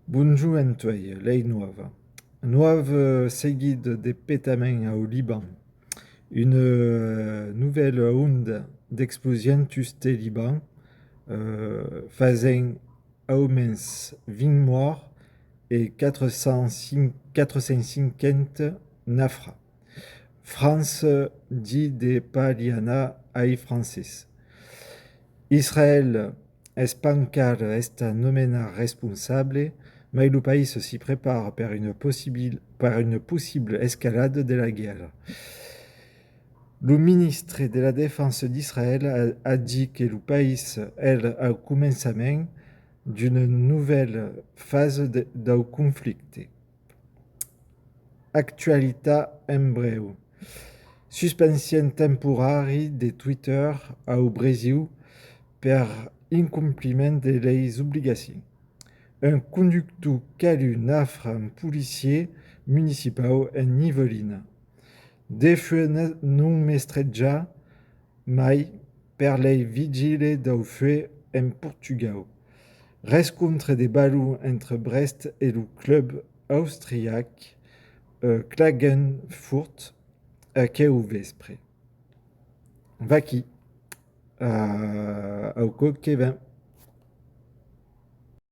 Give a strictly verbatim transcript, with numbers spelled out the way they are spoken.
Bonjorn en tuei, lei nòvas. Nòvas seguidas de petaments au Liban. Una novèla onda d'explosions sus de Liban, eh, fasent au mens vint mòrts e quatre cents cinquanta nafrats. França ditz de pas li anar ai francés. Israèl es pas encara estat nomenat responsable, mai lo país s'i prepara per una possibil-, per una possibla escalada de la guèrra. Lo ministre de la Defensa d'Israèl a, a dit que lo país es al començament d'una novèla fasa de, dau conflicte. Actualitat en brèu. Suspension temporària de Twitter au Brasiu per incompliment de leis obligacions. Un conductor calut nafra un policier municipau en Yvelines. De fuec non mestrejat mai per lei vigiles dau fuec en Portugau. Rescontre de balon entre Brest e lo club austriac, eh, Klagenfurt, aqueu vèspre. Vaquí, eh, au còp que ven.